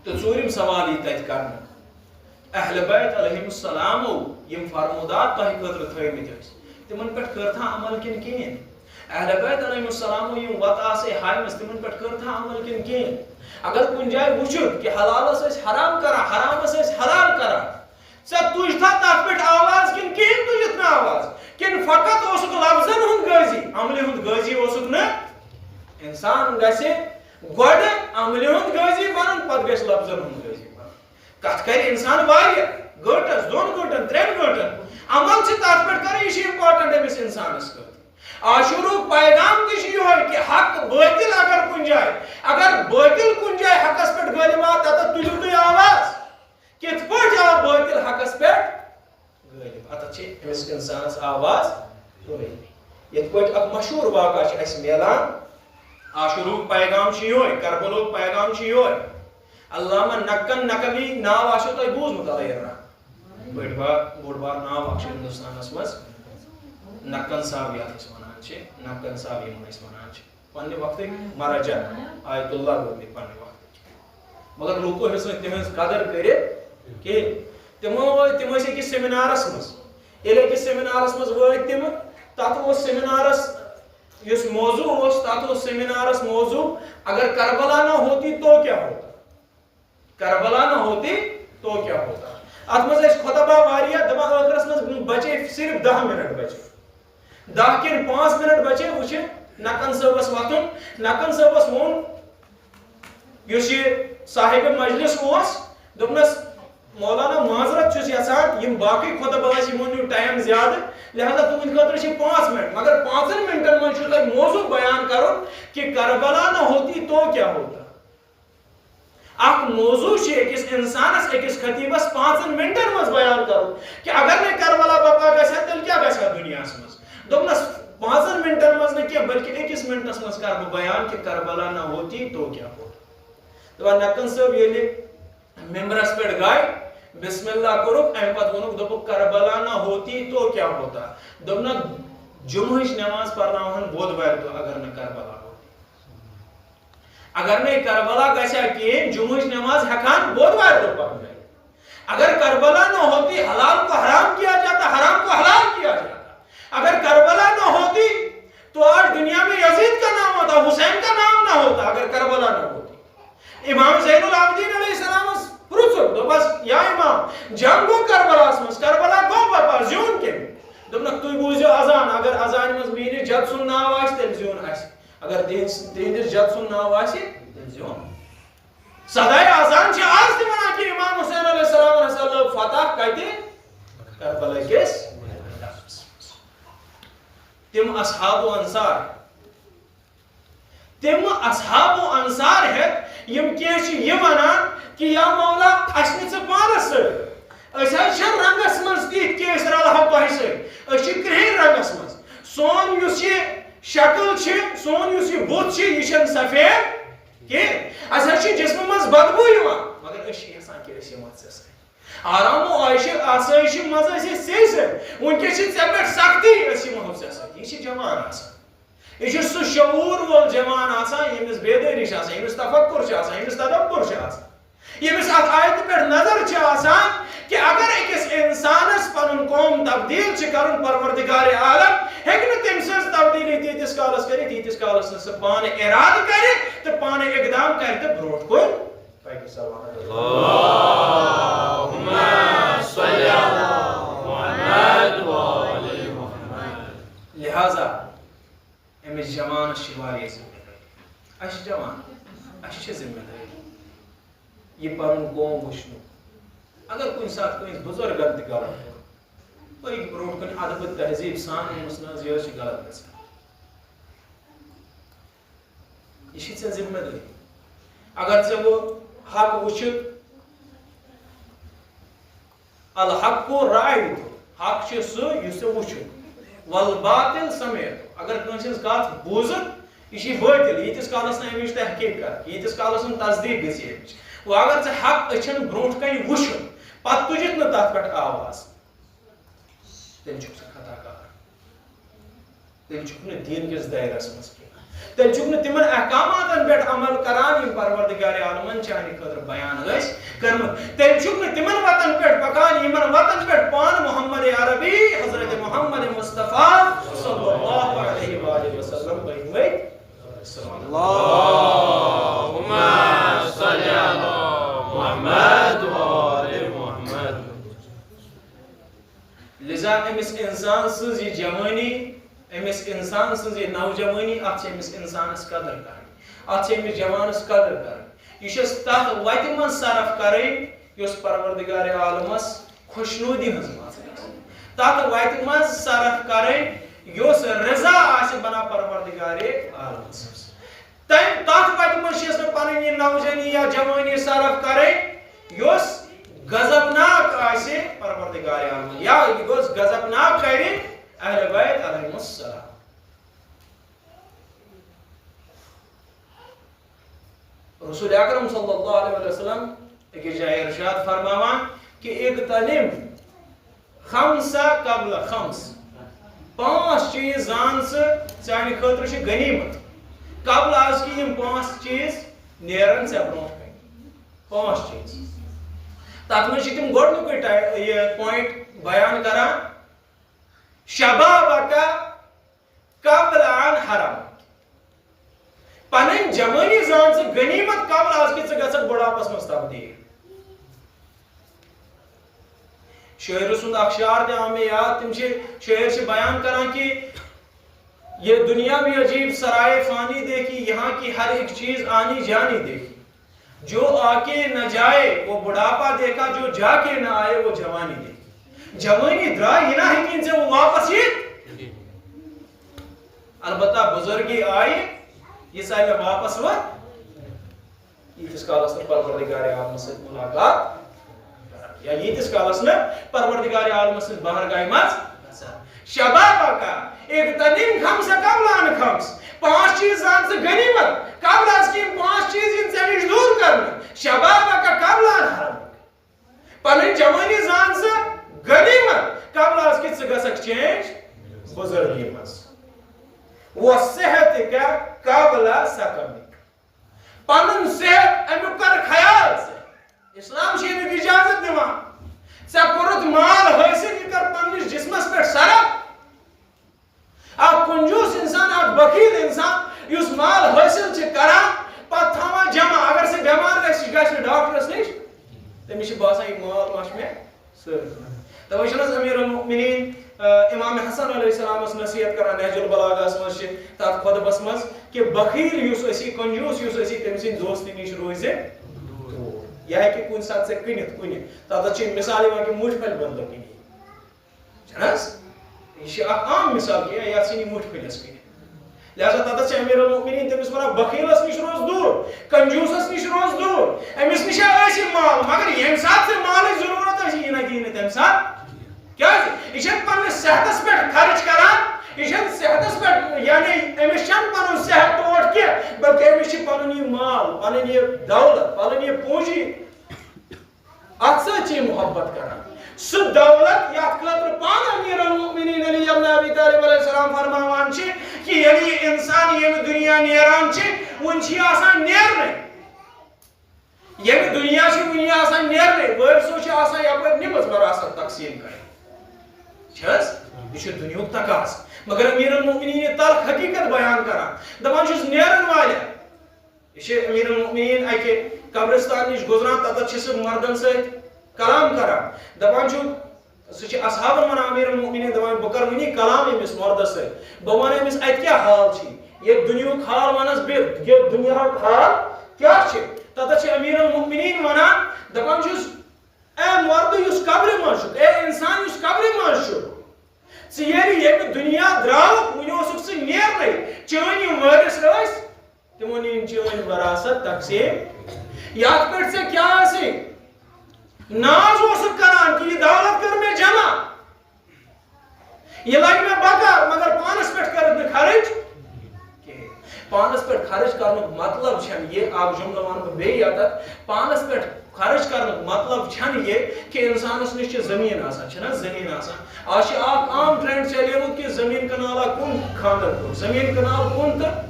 تہٕ ژوٗرِم سوال یی تَتہِ کرنہٕ، اہل بیت علیہم السلامو یِم فرمودات تۄہہِ خٲطرٕ تھٲومٕتۍ ٲسۍ، تِمن پٮ۪ٹھ کٔرتھا عمل کِنہٕ کِہیٖنۍ؟ اہل بیت علیہم السلامو یِم وَتہٕ آسہٕ ہاومٕژ، تِمن پٮ۪ٹھ کٔرتھا عمل کِنہٕ کِہیٖنۍ؟ اگر کُنہِ جایہِ وٕچھُکھ کہِ حلالس ٲسۍ حرام کران، حرامس ٲسۍ حلال کران، ژےٚ تُج تھا تتھ پٮ۪ٹھ آواز کِنہٕ کِہیٖنۍ تُجِتھ؟ آواز؟ کِنہٕ فقط اوسُکھ لفظن ہُنٛد غازی، عملہِ ہُنٛد غازی اوسُکھ نہٕ؟ انسان گژھِ گۄڈٕ عملہِ ہُنٛد غازی بنُن، پتہٕ گژھِ لفظن ہُنٛد غازی بنُن۔ کتھ کرِ انسان واریاہ، گٲنٹس، دۄن گٲنٹن، ترٛٮ۪ن گٲنٹن۔ عمل چھِ تتھ پٮ۪ٹھ کران، یہِ چھِ important أمِس انسانس خٲطرٕ۔ عاشورُک پیغام تہِ چھُ یِہوٚے کہِ حق بٲطِل اگر کُنہِ جایہِ، اگر بٲطِل کُنہِ جایہِ حقس پٮ۪ٹھ غٲلِب آو، تتٮ۪تھ تُلِو تُہۍ آواز۔ کِتھ پٲٹھۍ آو بٲطِل حقس پٮ۪ٹھ غٲلِب؟ اتتھ چھِ أمِس انسانس آواز تُلٕنۍ۔ یِتھ پٲٹھۍ اکھ مشہوٗر واقعہ چھُ اَسہِ میلان، عاشورُک پیغام چھُ یِہوٚے، کربلُک پیغام چھُ یِہوٚے۔ علامہ نقن نقوی ناو آسیو تۄہہِ بوٗزمُت، اللہ یرحمہ۔ بٔڑ بار، بوٚڑ بار ناو اکھ چھُ ہندوستانس منٛز نقن صاحب، یتھ أسۍ ونان چھِ، نقن صاحب یِمن أسۍ ونان چھِ۔ پننہِ وقتٕکۍ مراجع آیت اللہ وٲتمٕتۍ پننہِ وقتٕکۍ۔ مگر لوٗکو ہیٚژ نہٕ تِہنٛز قدر کٔرِتھ کِہیٖنۍ۔ تِمو وٲتۍ، تِم ٲسۍ أکِس سیمینارس منٛز۔ ییٚلہِ أکِس سیمینارس منٛز وٲتۍ تِم، تتھ اوس سیمینارس یُس موضوع اوس، تتھ اوس سیمینارس موضوع، اگر کربلا نہ ہوتی تو کیا ہوتا؟ کربلا نہ ہوتی تو کیا ہوتا؟ اتھ منٛز ٲسۍ خطبہ واریاہ، دپان ٲخرس منٛز بچے صرف دَہ منٹ بچے۔ دَہ کِنہٕ پانٛژھ منٹ بچے، وٕچھِ نقن صٲبس وۄتھُن۔ نقن صٲبس ووٚن، یُس یہِ صاحب مجلس اوس، دوٚپنس، "مولانا، معذرت چھُس یژھان، یِم باقٕے خطبہ ٲسۍ، یِمو نیوٗ ٹایم زیادٕ، لہذا تُہنٛدِ خٲطرٕ چھِ پانٛژھ منٹ، مگر پانٛژن منٹن منٛز چھُو تۄہہِ موضوع بیان کرُن کہ کربلا نہ ہوتی تو کیا ہوتا۔" اکھ موضوع چھُ أکِس انسانس، أکِس خطیبس پانٛژن منٹن منٛز بیان کرُن کہ اگر نے کربلا بپا گژھِ ہا، تیٚلہِ کیٛاہ گژھِ ہا دُنیاہس منٛز؟ دوٚپنس، پانٛژن منٹن منٛز نہٕ کینٛہہ، بلکہ أکِس منٹس منٛز کرٕ بہٕ بیان کہ کربلا نہ ہوتی تو کیا ہوتا۔ دپان نقن صٲب ییٚلہِ ممبرس پٮ۪ٹھ گاے، بسم اللہ کوٚرُکھ، امہِ پتہٕ ووٚنُکھ، دوٚپُکھ، "کربلا نہ ہوتی تو کیا ہوتا؟" دوٚپنکھ، "جمعہٕچ نماز پرناوہن بودوارِ دۄہ اگر نہٕ کربلا ہوتی۔" اگر نہٕ کربلا گژھِ ہا کِہیٖنۍ، جمعہٕچ نماز ہٮ۪کہن بودوارِ دۄہ پرنٲوِتھ۔ اگر کربلا نہ ہوتی، حلال کو حرام کیا جاتا، حرام کو حلال کیا جاتا۔ اگر کربلا نہ ہوتی، تو آج دنیا میں یزید کا نام ہوتا، حسین کا نام نہ ہوتا، اگر کربلا نہ ہوتی۔ امام زین العابدین علیہ السلام پرژھُکھ، دوٚپس، "یا امام، جنگ گوٚو کربلاہس منٛز، کربلا گوٚو بپا، زیوٗن کٔمۍ؟" دوٚپنکھ، "تُہۍ بوٗزِو اذان، اگر اذانہِ منٛز میٲنِس جد سُنٛد ناو آسہِ، تیٚلہِ زیوٗن اَسہِ، اگر تِہنٛدِس، تِہنٛدِس جد سُنٛد ناو آسہِ، تیٚلہِ زیوٗن۔" صدائے اذان چھِ آز تہِ ونان کہِ امام حسین علیہ السلام ہسا لٔب فتح کتہِ؟ کربلا کِس میدانس منٛز۔ تِم اصحاب و انصار، تِم اصحاب و انصار ہٮ۪تھ یِم کینٛہہ چھِ یہِ ونان کہِ یا مولا، اسہِ نہِ ژٕ پانس سۭتۍ، أسۍ حظ چھِ رنگس منٛز تِتھۍ کہِ أسۍ رلہو تۄہہِ سۭتۍ، أسۍ چھِ کرٛہِنۍ رنگس منٛز، سون یُس یہِ شکل چھِ، سون یُس یہِ بُتھ چھِ، یہِ چھنہٕ سفید کینٛہہ، اسہِ حظ چھِ جسمہٕ منٛز بدبو یِوان، مگر أسۍ چھِ یژھان کہِ أسۍ یِمو ژےٚ سۭتۍ۔ آرام و عٲشہِ آسٲیشہِ منٛز ٲسۍ أسۍ ژےٚ سۭتۍ، وٕنکیٚس چھِ ژےٚ پٮ۪ٹھ سختی، أسۍ یِمو ژےٚ سۭتۍ۔ یہِ چھِ جوان آسان۔ یہِ چھُ سُہ شعوٗر وول جوان آسان، ییٚمِس بیدٲری چھِ آسان، ییٚمِس تفکر چھُ آسان، ییٚمِس تدبر چھُ آسان، ییٚمِس اتھ آیتہِ پٮ۪ٹھ نظر چھِ آسان کہِ اگر أکِس انسانس پنُن قوم تبدیل چھِ کرُن، پروردگار عالم ہیٚکہِ نہٕ تٔمۍ سٕنٛز تبدیلی تیٖتِس کالس کٔرِتھ، ییٖتِس کالس نہٕ سُہ پانہٕ ارادٕ کرِ تہٕ پانہٕ اقدام کرِ تہٕ برونٛٹھ کُن پکہِ۔ سبحان اللہ۔ اللہم صل علی محمد و آل محمد۔ لہذا أمِس جوانس چھِ واریاہ ذمہٕ دٲری۔ اَسہِ چھِ جوان، اَسہِ چھِ ذمہٕ دٲری یہِ پنُن قوم وٕچھنُک۔ اگر کُنہِ ساتہٕ کٲنٛسہِ بُزرگن تہِ غلط کوٚر، پٔکۍ برونٛٹھ کُن ادبہٕ تہذیٖب سان، أمِس نہٕ حظ یہِ حظ چھِ غلط گژھان۔ یہِ چھِ ژےٚ ذمہٕ دٲری۔ اگر ژےٚ وۄنۍ حق وٕچھُتھ، الحق رأیت، حق چھُ سُہ یُس ژےٚ وُچھُن۔ والباطل سمعت، اگر کٲنٛسہِ ہٕنٛز کتھ بوٗزٕتھ، یہِ چھِ بٲطل، ییٖتِس کالس نہٕ اَمِچ تحقیق کر، ییٖتِس کالس نہٕ تصدیٖق گژھِ اَمِچ۔ وۄنۍ اگر ژےٚ حق أچھن برونٛٹھ کنہِ وُچھُن، پتہٕ تُجِتھ نہٕ تتھ پٮ۪ٹھ آواز، تیٚلہِ چھُکھ ژٕ خطا کار۔ تیٚلہِ چھُکھ نہٕ دیٖن کِس دٲیرَس منٛز کینٛہہ۔ تیٚلہِ چھُکھ نہٕ تِمن احکاماتن پٮ۪ٹھ عمل کران، یِم پروردگار عالمن چانہِ خٲطرٕ بیان ٲسۍ کٔرمٕتۍ۔ تیٚلہِ چھُکھ نہٕ تِمن وتن پٮ۪ٹھ پکان، یِمن وتن پٮ۪ٹھ پانہٕ محمد عربی، حضرت محمد مصطفیٰ صلی اللہ علیہ وآلہ وسلم پٔکۍ مٕتۍ۔ اللہم صل علی محمد و آل محمد۔ لذا أمِس انسان أمِس اِنسان سٕنٛز یہِ نوجوٲنی، اَتھ چھِ أمِس اِنسانَس قدٕر کَرٕنۍ، اَتھ چھِ أمِس جوانَس قدٕر کَرٕنۍ۔ یہِ چھِ أسۍ تَتھ وَتہِ منٛز صرف کَرٕنۍ، یۄس پروردگار عالمَس خۄشنودی ہٕنٛز وَتھ آسہِ۔ تَتھ وَتہِ منٛز صرف کَرٕنۍ، یۄس رضا آسہِ بنا پروردگار عالمَس۔ تَمہِ، تَتھ وَتہِ منٛز چھِ اَسہِ پَنٕنۍ یہِ نوجوٲنی یا جوٲنی صرف کَرٕنۍ، یۄس غضبناک آسہِ پروردگار عالمَس، یا یہِ گوٚژھ غضبناک کَرِ اہل بیت علیہم السلام۔ رسول اکرم صلی اللہ علیہ وسلم أکِس جایہِ ارشاد فرماوان کہ اغتنم خمسہ قبل خمس، پانٛژھ چیٖز زان ژٕ، چانہِ خٲطرٕ چھِ غنیمت، قبل از کہِ یِم پانٛژھ چیٖز نیرن ژےٚ برونٛٹھ کنہِ۔ پانٛژھ چیٖز۔ تتھ منٛز چھِ تِم گۄڈنیُکُے ٹا-، یہِ point بیان کران، شبابک قبل ان حرم۔ پنٕنۍ جوٲنی زان ژٕ غنیمت قبل از کہِ ژٕ گژھکھ بُڑھاپس منٛز تبدیل۔ شٲعرٕ سُنٛد اکھ شعر تہِ آو مےٚ یاد، تِم چھِ، شٲعر چھِ بیان کران کہ یہ دنیا بھی عجیب سرائے فانی دیکھی، یہاں کی ہر ایک چیز آنی جانی دیکھی۔ جو آ کے نہ جائے وہ بڑھاپا دیکھا، جو جا کے نہ آئے وہ جوانی دیکھی۔ جوانی درٛاے، یہِ نہ ہیٚکہِ نہٕ ژےٚ واپس یِتھ۔ البتہ بزرگی آیہِ، یہِ ژاے مےٚ واپس وۄنۍ۔ ییٖتِس کالس نہٕ پروردگار عالمس سۭتۍ ملاقات، یا ییٖتِس کالس نہٕ پروردگار عالمس سۭتۍ بارگاہہِ منٛز گژھان۔ شبابک اغتنم خمسہ قبل ان خمس۔ پانٛژھ چیٖز زان ژٕ غنیمت، قبل از کہِ یِم پانٛژھ چیٖز یِن ژےٚ نِش دوٗر کرنہٕ۔ شبابک قبل ان حرمک۔ پنٕنۍ جوٲنی زان ژٕ غنیمت، قبل از کہِ ژٕ گژھکھ change بُزرگی منٛز۔ وصحتک قبل سقمک۔ پنُن صحت، امیُک کر خیال ژٕ۔ اسلام چھُ امیُک اجازت دِوان۔ ژےٚ کوٚرُتھ مال حٲصِل، یہِ کر پننِس جسمس پٮ۪ٹھ صرف۔ اکھ کنجوس انسان، اکھ بخیل انسان، یُس مال حٲصِل چھِ کران، پتہٕ تھاوان جمع، اگر سُہ بٮ۪مار گژھِ، یہِ گژھِ نہٕ ڈاکٹرس نِش، تٔمِس چھِ باسان، یہِ مال ما چھُ مےٚ سۭتۍ۔ توے چھُنہٕ حظ امیر المؤمنین، آ، امام حسن علیہ السلامس نصیحت کران نہج البلاغہس منٛز چھِ تتھ خطبس منٛز کہ بخیل یُس ٲسی، کنجوس یُس ٲسی، تٔمۍ سٕنٛدِ دوستی نِش روزِ دوٗر۔ یہِ ہیٚکہِ کُنہِ ساتہٕ ژےٚ کٕنِتھ کُنہِ۔ تتھ چھِ مثال یِوان کہ مُٹھۍ پھلۍ بدلہٕ کٕنی۔ چھُنہٕ حظ؟ یہِ چھِ اکھ عام مثال کہ یتھ ژھٕنہِ مُٹھۍ پھلِس کٕنِتھ۔ لہذا تتھ چھِ امیر المؤمنین تٔمِس ونان، بخیلس نِش روز دوٗر، کنجوسس نِش روز دوٗر۔ أمِس نِش ٲسۍ یہِ مال، مگر ییٚمہِ ساتہٕ ژےٚ مالٕچ ضروٗرت ٲسۍ، یہِ نہ دِیہِ نہٕ تمہِ ساتہٕ۔ کیازِ؟ یہِ چھَنہٕ پننِس صحتس پٮ۪ٹھ خرٕچ کران، یہِ چھَنہٕ صحتس پٮ۪ٹھ، یعنی أمِس چھَنہٕ پنُن صحت ٹوٹھ کینٛہہ، بلکہِ أمِس چھِ پنُن یہِ مال، پنٕنۍ یہِ دولت، پنٕنۍ یہِ پوٗنٛجی، اتھ سۭتۍ چھِ یہِ محبت کران۔ سُہ دولت یتھ خٲطرٕ پانہٕ امیر المؤمنین علی ابن ابی طالب علیہ السلام فرماوان چھِ کہ ییٚلہِ یہِ انسان ییٚمہِ دُنیا نیران چھِ، وُنہِ چھِ یہِ آسان نیرنَے۔ ییٚمہِ دُنیا چھِ وُنہِ آسان نیرنَے، وٲرثو چھِ آسان یپٲرۍ نِمٕژ وراثت تقسیٖم کرٕنۍ۔ چھِ حظ؟ یہِ چھُ دُنیاہُک تقاضہٕ۔ مگر امیر المؤمنین یہِ تلخ حقیقت بیان کران، دپان چھُس، نیرن والٮ۪ن، یہِ چھِ امیر المؤمنین اکہِ قبرستان نِش گُزران، تتتھ چھِ سُہ مردن سۭتۍ کلام کران۔ دپان چھُ، سُہ چھُ اصحابن ونان، امیر المؤمنین، دپان، بہٕ کرٕ وُنی کلام أمِس مردس سۭتۍ۔ بہٕ ونہٕ أمِس، اتہِ کیٛاہ حال چھِ؟ ییٚتہِ دُنیاہُک حال ونس بہٕ، ییٚتہِ دُنیاہُک حال کیٛاہ چھِ؟ تتتھ چھِ امیر المؤمنین ونان، دپان چھُس، اے مردٕ یُس قبرِ منٛز چھُکھ، اے انسان یُس قبرِ منٛز چھُکھ، ژٕ ییٚلہِ ییٚمہِ دُنیا درٛاوُکھ، وُنہِ اوسُکھ ژٕ نیرنَے، چٲنۍ یِم وٲرِث ٲسۍ، تِمو نِنۍ چٲنۍ وراثت تقسیٖم۔ یَتھ پٮ۪ٹھ ژےٚ کیٛاہ ٲسٕے؟ ناز اوسُکھ کران کہِ یہِ دولت کٔر مےٚ جمع، یہِ لگہِ مےٚ بکار، مگر پانس پٮ۪ٹھ کٔرٕتھ نہٕ خرٕچ کِہیٖنۍ۔ پانس پٮ۪ٹھ خرٕچ کرنُک مطلب چھَنہٕ یہِ، اکھ جملہٕ وَنہٕ بہٕ بیٚیہِ یَتَتھ، پانس پٮ۪ٹھ خرٕچ کرنُک مطلب چھَنہٕ یہِ کہِ اِنسانس نِش چھِ زٔمیٖن آسان، چھَنہٕ حظ زٔمیٖن آسان؟ آز چھِ اکھ عام trend چلیمُت کہِ زٔمیٖن کنالا کُن خانٛدر کوٚر، زٔمیٖن کنال کُن تہٕ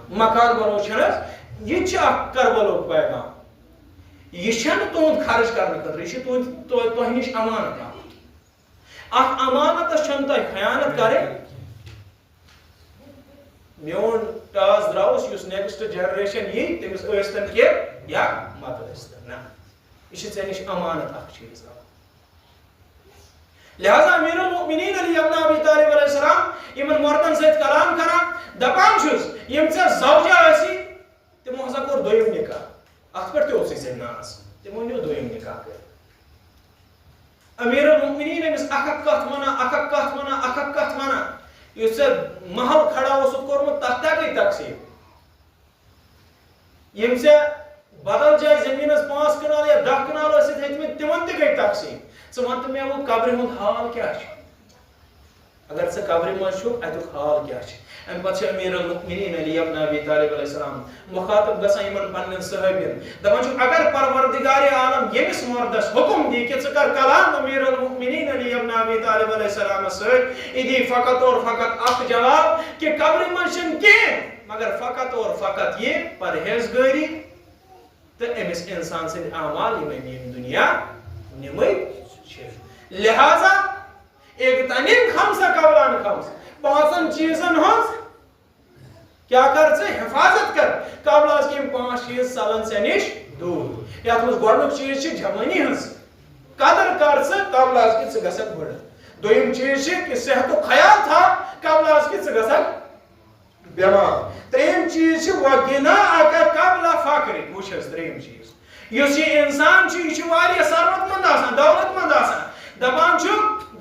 مکان بنوو، چھَنہٕ حظ؟ یہِ تہِ چھِ اکھ کربلُک پیغام۔ یہِ چھَنہٕ تُہُنٛد خرٕچ کرنہٕ خٲطرٕ، یہِ چھِ تُہٕنٛدِ، تۄ-، تۄہہِ نِش امانت آمُت۔ اَتھ امانتس چھَنہٕ تۄہہِ خیانت کرٕنۍ۔ میون ٹاس درٛاوُس، یُس next generation یی، تٔمِس ٲسۍتن کینٛہہ یا مت ٲسۍتن، نہ۔ یہِ چھِ ژےٚ نِش امانت اکھ چیٖز اکھ۔ لہذا امیر المؤمنین علی ابن ابی طالب علیہ السلام سۭتۍ کلام کران، دپان چھُس، یِم ژےٚ زوجہ ٲسی، تِمو ہسا کوٚر دوٚیِم نکاح۔ اتھ پٮ۪ٹھ تہِ اوسُے ژےٚ ناز، تِمو نیوٗ دوٚیِم نکاح کٔرِتھ۔ امیر المؤمنین أمِس اکھ اکھ کتھ ونان، اکھ اکھ کتھ ونان، اکھ اکھ کتھ ونان۔ یُس ژےٚ محل کھڑا اوسُتھ کوٚرمُت، تتھ تہِ گٔے تقسیٖم۔ یِم ژےٚ بدل جایہِ زٔمیٖنَس پانٛژھ کنال یا دَہ کنال ٲسِتھ ہیٚتمٕتۍ، تِمن تہِ گٔے تقسیٖم۔ ژٕ وَن تہٕ مےٚ، وۄنۍ قبرِ ہُنٛد حال کیٛاہ چھُ؟ اگر ژٕ قبرِ منٛز چھُکھ، اَتیُک حال کیٛاہ چھُ؟ اَمہِ پَتہٕ چھِ امیر المؤمنین علی ابن ابی طالب علیہ السلام مخاطب گژھان یِمن پننٮ۪ن صحابین، دَپان چھُکھ، اگر پروردگار عالم ییٚمِس مردس حُکم دی کہِ ژٕ کر کلام امیر المؤمنین علی ابن ابی طالب علیہ السلامس سۭتۍ، یہِ دی فقط اور فقط اکھ جواب کہِ قبرِ منٛز چھُنہٕ کینٛہہ مگر فقط اور فقط یہِ پرہیزگٲری تہٕ أمِس اِنسان سٕنٛدۍ اعمال، یِم أمۍ ییٚمہِ دُنیا نِمٕتۍ چھِ۔ لہذا اغتنم خمسا قبل ان خمس، پانٛژن چیٖزن ہٕنٛز کیٛاہ کر ژٕ؟ حفاظت کر۔ قبل از کہِ یِم پانٛژھ چیٖز ژلن ژےٚ نِش دوٗر۔ یتھ منٛز گۄڈنیُک چیٖز چھِ جوٲنی ہٕنٛز۔ قدر کر ژٕ قبل از کہِ ژٕ گژھکھ بٕڑٕ۔ دوٚیِم چیٖز چھِ کہِ صحتُک خیال تھاو قبل از کہِ ژٕ گژھکھ بٮ۪مار۔ ترٛیٚیِم چیٖز چھِ وغناءک قبل فقرک۔ وٕچھ حظ، ترٛیٚیِم چیٖز، یُس یہِ اِنسان چھُ، یہِ چھُ واریاہ ثروت مند آسان، دولت مند آسان۔ دَپان چھُ،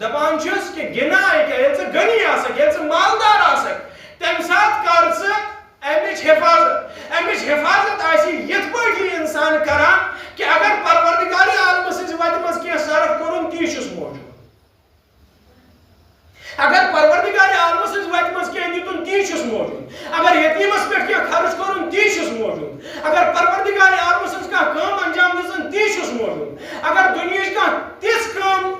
دَپان چھُس کہِ غناءک، ییٚلہِ ژٕ غنی آسکھ، ییٚلہِ ژٕ مالدار آسکھ، تَمہِ ساتہٕ کر ژٕ اَمِچ حفاظت۔ اَمِچ حفاظت آسہِ یِتھ پٲٹھۍ یہِ اِنسان کران کہِ اگر پروردگار عالمہٕ سٕنٛزِ وَتہِ منٛز کینٛہہ صرف کوٚرُن، تی چھُس موجود۔ اگر پروردگار عالمہٕ سٕنٛزِ وَتہِ منٛز کینٛہہ دیُتُن، تی چھُس موجود۔ اگر یتیٖمس پٮ۪ٹھ کینٛہہ خرٕچ کوٚرُن، تی چھُس موجود۔ اگر پروردگار عالمہٕ سٕنٛز کانٛہہ کٲم انجام دِژٕن، تی چھُس موجود۔ اگر دُنیہٕچ کانٛہہ تِژھ کٲم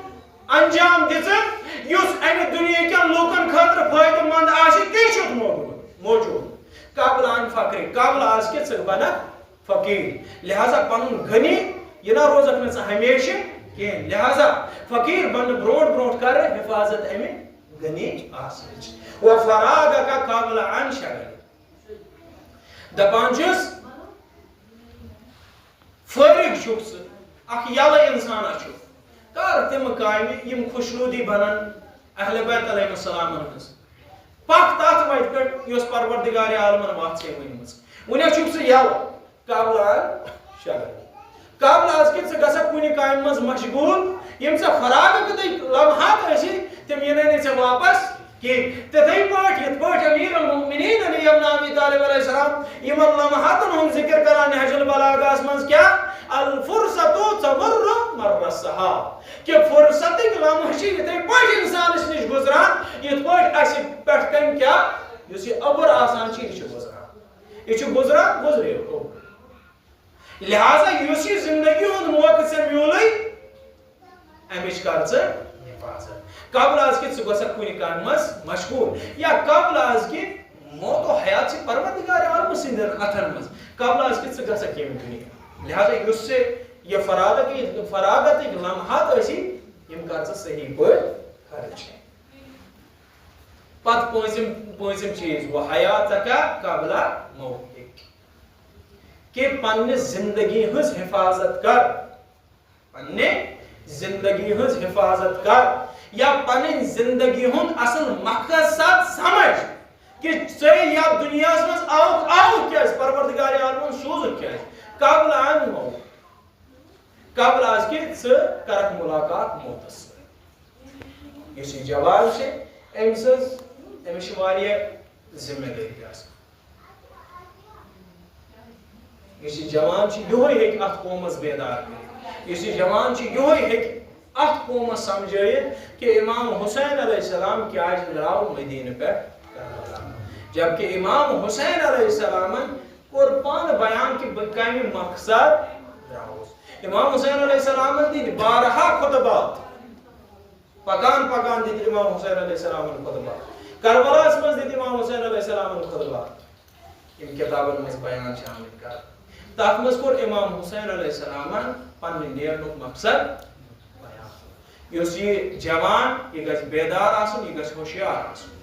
انجام دِژٕن، یُس امہِ دُنیہٕکٮ۪ن لوٗکن خٲطرٕ فٲیدٕ مند آسہِ، تی چھُس موجود، موجود۔ قبل ان فقرک، قبل از کہِ ژٕ بنکھ فقیٖر۔ لہذا پنُن غنی، یہِ نہ روزکھ نہٕ ژٕ ہمیشہِ کینٛہہ۔ لہذا فقیٖر بننہٕ برونٛٹھ برونٛٹھ کر حفاظت امہِ غنی آسنٕچ۔ وفراغک قبل ان شغلک۔ دپان چھُس، فٲرغ چھُکھ ژٕ، اکھ یلہٕ انسانا چھُکھ، کر تِم کامہِ یِم خۄشنودی بنن اہل بیت علیہم السلامن ہٕنٛز۔ پکھ تتھ وتہِ پٮ۪ٹھ یۄس پروردگار عالمن وتھ چھے ؤنمٕژ۔ وُنہِ چھُکھ ژٕ یلہٕ۔ قبل ان شغلک۔ قبل از کہِ ژٕ گژھکھ کُنہِ کامہِ منٛز مشغول، یِم ژےٚ فراغت کہِ لمحات ٲسی، تِم یِنَے نہٕ ژےٚ واپس کینٛہہ۔ تِتھے پٲٹھۍ، یِتھ پٲٹھۍ امیر المؤمنین علی ابن ابی طالب علیہ السلام یِمن لمحاتن ہُنٛد ذکر کران نہج البلاغہس منٛز، کیٛاہ؟ الفرصۃ تمر مر السحاب۔ کہِ فرصتٕکۍ لمحہٕ چھِ یِتھے پٲٹھۍ انسانس نِش گُزران، یِتھ پٲٹھۍ اسہِ پٮ۪ٹھ کنہِ کیٛاہ، یُس یہِ اوٚبُر آسان چھُ، یہِ چھُ گُزران۔ یہِ چھُ گُزران، گُزریو۔ لہذا یُس یہِ زندگی ہُنٛد موقعہٕ ژےٚ میوٗلٕے، امِچ کر ژٕ حفاظت۔ قبل از کہِ ژٕ گژھکھ کُنہِ کامہِ منٛز مشغول، یا قبل از کہِ موت و حیات چھِ پروردگار عالمہٕ سٕنٛدٮ۪ن اتھن منٛز، قبل از کہِ ژٕ گژھکھ ییٚمہِ دُنیا۔ لہذا یُس ژےٚ یہِ فراغت، فراغتٕکۍ لمحات ٲسی، یِم کر ژٕ صحیح پٲٹھۍ خرٕچ۔ پتہٕ پٲنٛژِم، پٲنٛژِم چیٖز، وحیاتک قبل موتک، کہِ پننہِ زندگی ہٕنٛز حفاظت کر، پننہِ زندگی ہٕنٛز حفاظت کر، یا پنٕنۍ زندگی ہُنٛد اصل مقصد سمجھ کہِ ژے یتھ دُنیاہس منٛز آوُکھ، آوُکھ کیٛازِ؟ پروردگار عالمن سوٗزُکھ کیٛازِ؟ قبل ان موت۔ قبل از کہِ ژٕ کرکھ ملاقات موتس سۭتۍ۔ یُس یہِ جوان چھِ، أمۍ سٕنٛز، أمِس چھِ واریاہ ذمہٕ دٲری آسان۔ یُس یہِ جوان چھُ، یِہوٚے ہیٚکہِ اَتھ قومَس بیدار کٔرِتھ۔ یُس یہِ جوان چھُ، یِہوٚے ہیٚکہِ اَتھ قومَس سمجھٲیِتھ کہِ امام حسین علیہ السلام کیٛازِ درٛاو مدیٖنہٕ پٮ۪ٹھ کربلا۔ جبکہ امام حسین علیہ السلامن کوٚر پانہٕ بیان کہِ بہٕ کَمہِ مقصد درٛاوُس۔ امام حسین علیہ السلامن دِتۍ بارہا خطبات۔ پکان پکان دِتۍ امام حسین علیہ السلامن خطبات۔ کربلاہس منٛز دِتۍ امام حسین علیہ السلامن خطبات۔ یِم کتابن منٛز بیان چھِ آمٕتۍ کرنہٕ۔ تتھ منٛز کوٚر امام حسین علیہ السلامن پننہِ نیرنُک مقصد بیان۔ یُس یہِ جوان، یہِ گژھِ بیدار آسُن، یہِ گژھِ ہوشیار آسُن۔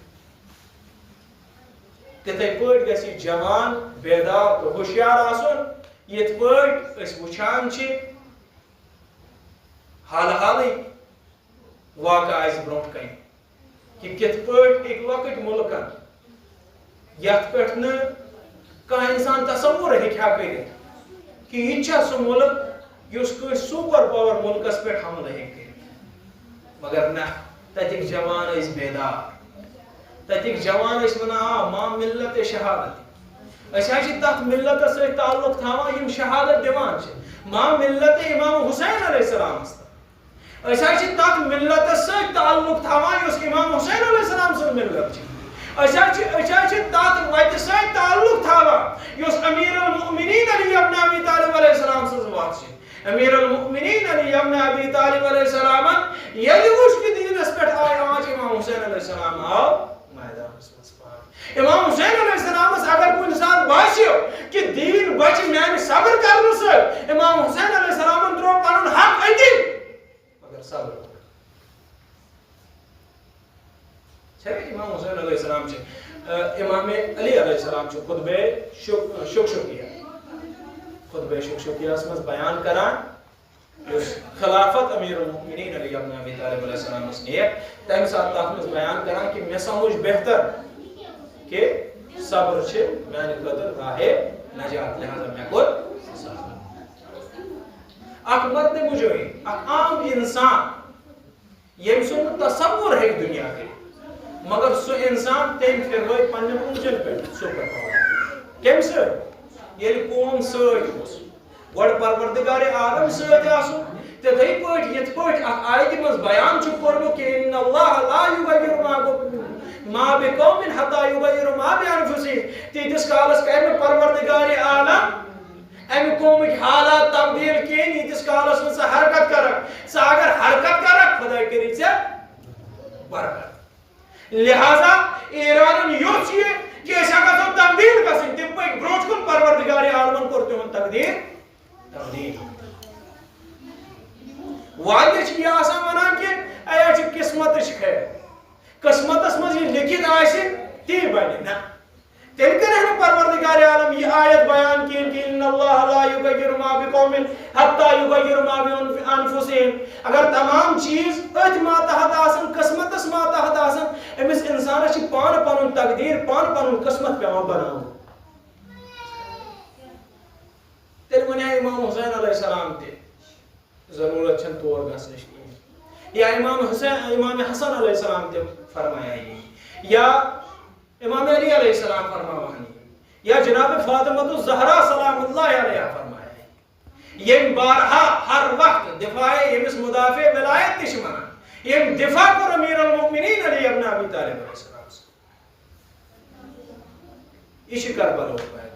تِتھے پٲٹھۍ گژھِ یہِ جوان بیدار تہٕ ہوشیار آسُن، یِتھ پٲٹھۍ أسۍ وٕچھان چھِ حال حالٕے واقعہٕ آسہِ برونٛٹھ کنہِ کہِ کِتھ پٲٹھۍ أکۍ لۄکٕٹۍ مُلکن یتھ پٮ۪ٹھ نہٕ کانٛہہ انسان تصور ہیٚکہِ ہا کٔرِتھ کہِ یہِ تہِ چھا سُہ مُلک یُس کٲنٛسہِ سپر پاور مُلکس پٮ۪ٹھ حملہٕ ہیٚکہِ کٔرِتھ۔ مگر نہ، تتِکۍ جوان ٲسۍ بیدار۔ تتِکۍ جوان ٲسۍ ونان، آ، ما ملت شہادت۔ أسۍ حظ چھِ تتھ ملتس سۭتۍ تعلق تھاوان، یِم شہادت دِوان چھِ۔ ما ملت امام حسین علیہ السلامس تہٕ۔ أسۍ حظ چھِ تتھ ملتس سۭتۍ تعلق تھاوان، یُس امام حسین علیہ السلام سٕنٛز ملت چھِ۔ أسۍ حظ چھِ، أسۍ حظ چھِ تتھ وتہِ سۭتۍ تعلق تھاوان، یُس امیر المؤمنین علی ابن ابی طالب علیہ السلام سٕنٛز وتھ چھِ۔ امیر المؤمنین علی ابن ابی طالب علیہ السلامن ییٚلہِ وُچھ کہِ دیٖنس پٮ۪ٹھ آے آنچ، امام حسین علیہ السلام آو میدانس منٛز پانہٕ۔ امام حسین علیہ السلامس اگر کُنہِ ساتہٕ باسیو کہِ دیٖن بچہِ میانہِ صبر کرنہٕ سۭتۍ، امام حسین علیہ السلامن ترٛوو پنُن حق أتی، مگر صبر کوٚر۔ چھا امام حسین علیہ السلام چھِ، ا، امام علی علیہ السلام چھُ خطبہ شک-، شکشکیہ، خطبہ شکشکیہس منٛز بیان کران، یُس خلافت امیر المؤمنین علی ابن ابی طالب علیہ السلامس نِیَکھ، تمہِ ساتہٕ تتھ منٛز بیان کران کہِ مےٚ سمجھ بہتر کہِ صبر چھِ میانہِ خٲطرٕ راہِ نجات، لہذا مےٚ کوٚر صبر۔ اکھ مرد مجاہد، اکھ عام انسان، ییٚمۍ سُنٛد نہٕ تصور ہیٚکہِ دُنیا کٔرِتھ، مگر سُہ انسان، تٔمۍ پھِروٲے پننٮ۪ن اونٛگجن پٮ۪ٹھ سُپر پاور۔ کٔمۍ سۭتۍ؟ ییٚلہِ قوم سۭتۍ اوس۔ گۄڈٕ پروردگار عالم سۭتۍ آسُن، تِتھے پٲٹھۍ یِتھ پٲٹھۍ اتھ آیتہِ منٛز بیان چھُ کوٚرمُت کہِ ان اللہ لا یغیر ما ب-، ما بقوم حتی یغیروا ما بانفسہم، تیٖتِس کالس کرِ نہٕ پروردگار عالم امہِ قومٕکۍ حالات تبدیل کینٛہہ، ییٖتِس کالس نہٕ ژٕ حرکت کرکھ۔ ژٕ اگر حرکت کرکھ، خۄداے کٔرِی ژےٚ برکت۔ لہذا ایرانن یوٚژھ یہِ کہِ أسۍ ہا گژھو تبدیل گژھٕنۍ، تِم پٔکۍ برونٛٹھ کُن، پروردگار عالمن کوٚر تِہُنٛد تقدیٖر تبدیل۔ واریاہ چھِ یہِ آسان ونان کہِ اے، یہِ چھِ قسمتٕچ خیر، قسمتس منٛز یہِ لیکھِتھ آسہِ، تی بنہِ۔ نہ، تیٚلہِ کَرِ ہا نہٕ پروردگار عالم یہِ آیت بیان کِہیٖنۍ کہِ ان اللہ لا یغیر ما بقوم حتی یغیر ما بانفسہم۔ اگر تمام چیٖز أتھۍ ماتحت آسن، قسمتس ماتحت آسن، أمِس انسانس چھِ پانہٕ پنُن تقدیٖر، پانہٕ پنُن قسمت پٮ۪وان بناوُن۔ تیٚلہِ وَنہِ ہا امام حسین علیہ السلام تہِ، ضروٗرت چھَنہٕ تور گژھنٕچ کِہیٖنۍ۔ یا امام حسین، امام حسن علیہ السلام تہِ فرمایا یی، یا امام علی علیہ السلام فرماوہن یی، یا جناب فاطمۃ الزہرا سلام اللہ علیہا فرمایا یی۔ ییٚمۍ بارہا ہر وقت دفاع، ییٚمِس مدافع ولایت تہِ چھِ وَنان، ییٚمۍ دفاع کوٚر امیر المؤمنین علی ابن ابی طالب علیہ السلام سُنٛد۔ یہِ چھُ کربلُک پیغام۔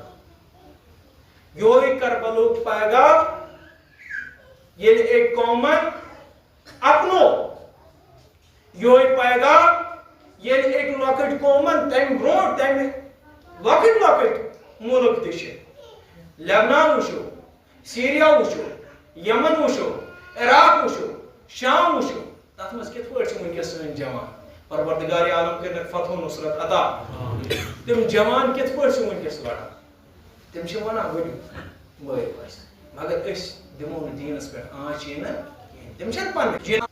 یِہوٚے کربلُک پیغام، ییٚلہِ أکۍ قومن اپنو، یِہوٚے پیغام، ییٚلہِ أکۍ لۄکٕٹۍ قومن تَمہِ برونٛٹھ، تَمہِ لۄکٕٹۍ لۄکٕٹۍ مُلک تہِ چھِ، لبنان وٕچھو، سیریا وٕچھو، یمن وٕچھو، عراق وٕچھو، شام وٕچھو، تتھ منٛز کِتھ پٲٹھۍ چھِ وٕنکیٚس سٲنۍ جوان؟ پروردگار عالم کٔرِنکھ فتح و نصرت عطا۔ تِم جوان کِتھ پٲٹھۍ چھِ وٕنکیٚس لڑان؟ تِم چھِ ونان، "ؤلِو، مٲرِو اَسہِ، مگر أسۍ دِمو نہٕ دیٖنس پٮ۪ٹھ آنچ یِنہٕ کِہیٖنۍ۔" تِم چھِنہٕ پنٕنۍ۔